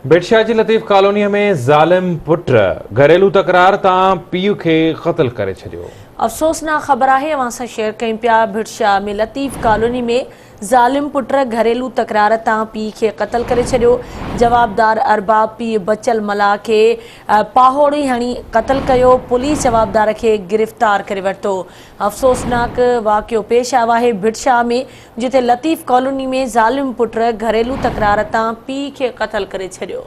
ڀٽشاهه جي لطيف ڪالونيء ۾ ظالم پٽ گهريلو تڪرار تان پيء کي قتل ڪري ڇڏيو. افسوسناڪ خبر آهي اوهان سان شيئر ڪيون پيا ڀٽشاهه ۾ لطيف ڪالوني ۾ ظالم پٽ گهريلو تڪرار تان پيء کي قتل ڪري ڇڏيو جوابدار ارباب پيء بچل ملاح کي پاهوڙي هڻي قتل ڪيو پوليس جوابدار کي گرفتار ڪري ورتو افسوسناڪ واقعو پيش آيو آهي ڀٽشاهه ۾ جتي لطيف ڪالوني ۾ ظالم پٽ گهريلو تڪرار تان پيء کي قتل ڪري ڇڏيو.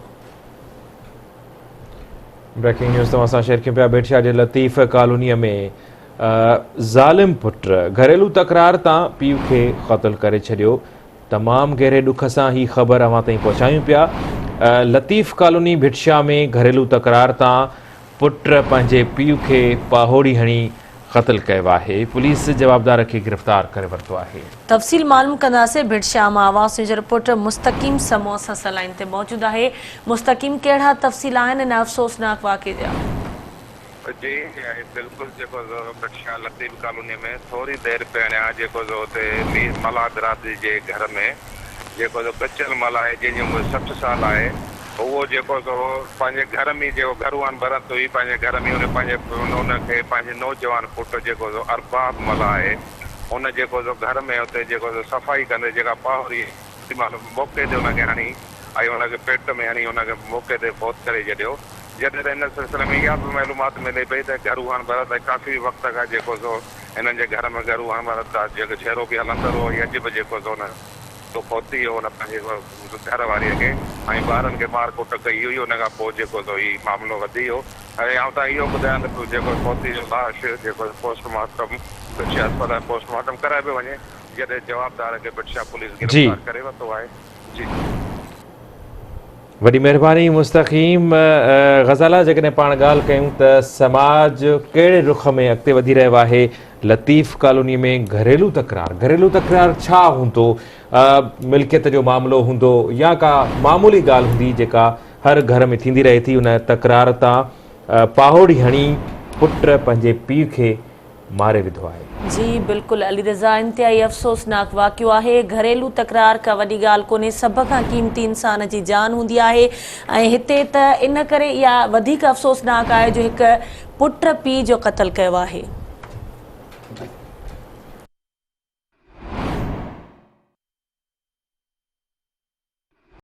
بريڪنگ نيوز توهان سان شيئر ڪيون پيا ڀٽشاهه جي لطيف ڪالوني ۾ ظالم پٽ گهريلو تڪرار تان پيء کي قتل ڪري ڇڏيو تمام گهري ڏک سان هي خبر اوهان تائين پهچايون پيا لطيف ڪالوني ڀٽشاهه ۾ گهريلو تڪرار تان پٽ پنهنجي پيء کي پاهوڙي هڻي قتل ڪيو آهي، پوليس جوابدار کي گرفتار ڪري ورتو آهي. تفصيل معلوم ڪنداسين ڀٽ شاهه مان آواز نيوز رپورٽر مستقيم سمون اسان سان لائين تي موجود آهي مستقيم ڪهڙا تفصيل آهن ان افسوسناڪ واقعي جا. جي بلڪل جيڪو سو ڀٽ شاهه لطيف ڪالوني ۾ ٿوري دير پهريان جيڪو سو اتي مير ملاح برادري جي گهر ۾ جيڪو سو بچل ملاح آهي جنهن جي عمر 60 سال آهي اهو جيڪو سو پنهنجي گهر ۾ جيڪو گهرو آن ڀرت هئي پنهنجي گهر ۾ ان پنهنجي ان کي پنهنجي نوجوان پٽ جيڪو سو ارباب ملاح آهي ان جيڪو سو گهر ۾ اتي جيڪو سو صفائي ڪندي جيڪا پاهوري مهل موقعي تي ان کي هڻي ۽ ان کي پيٽ ۾ هڻي ان کي موقعي تي فوت ڪري ڇڏيو جڏهن ته ان سلسلي ۾ اها به معلومات ملي پئي ته گهرو هڻ ڀرت ۽ ڪافي وقت کان جيڪو سو هنن جي گهر ۾ گهرو هڻ ڀرت دا جيڪو جهيڙو به هلندڙ هو ۽ اڄ به جيڪو سو ان جو فوت ٿي ويو ان پنهنجي گهر واريء کي ۽ ٻارن کي مار ڪٽ ڪئي هئي ان کان پوء جيڪو سو هي معاملو وڌي ويو ۽ آئون تان اهو ٻڌايان ته جيڪو فوتي جو لاش جيڪو پوسٽ مارٽم ڀٽشاهه اسپتال ۾ پوسٽ مارٽم ڪرايو پيو وڃي جڏهن جوابدار کي ڀٽشاهه پوليس جي. گرفتار ڪري ورتو آهي جي. وڏي مهرباني مستقيم غزالا جيڪڏهن پاڻ ڳالهه ڪيون ته سماج ڪهڙي رخ ۾ اڳتي وڌي رهيو آهي لطيف ڪالوني ۾ گهريلو تڪرار گهريلو تڪرار ڇا هوندو ملڪيت جو معاملو هوندو يا ڪا معمولي ڳالهه هوندي جيڪا هر گهر ۾ ٿيندي رهي ٿي ان تڪرار تان پاهوڙي هڻي پٽ پنهنجي پيء کي ماري وڌو آهي. جي بلڪل علي رضا انتهائي افسوسناڪ واقعو آهي گهريلو تڪرار ڪا وڏي ڳالهه ڪونهي سڀ کان قيمتي انسان جي جان هوندي آهي ۽ هتي ته ان ڪري اها وڌيڪ افسوسناڪ آهي جو هڪ پٽ پيء جو قتل ڪيو آهي.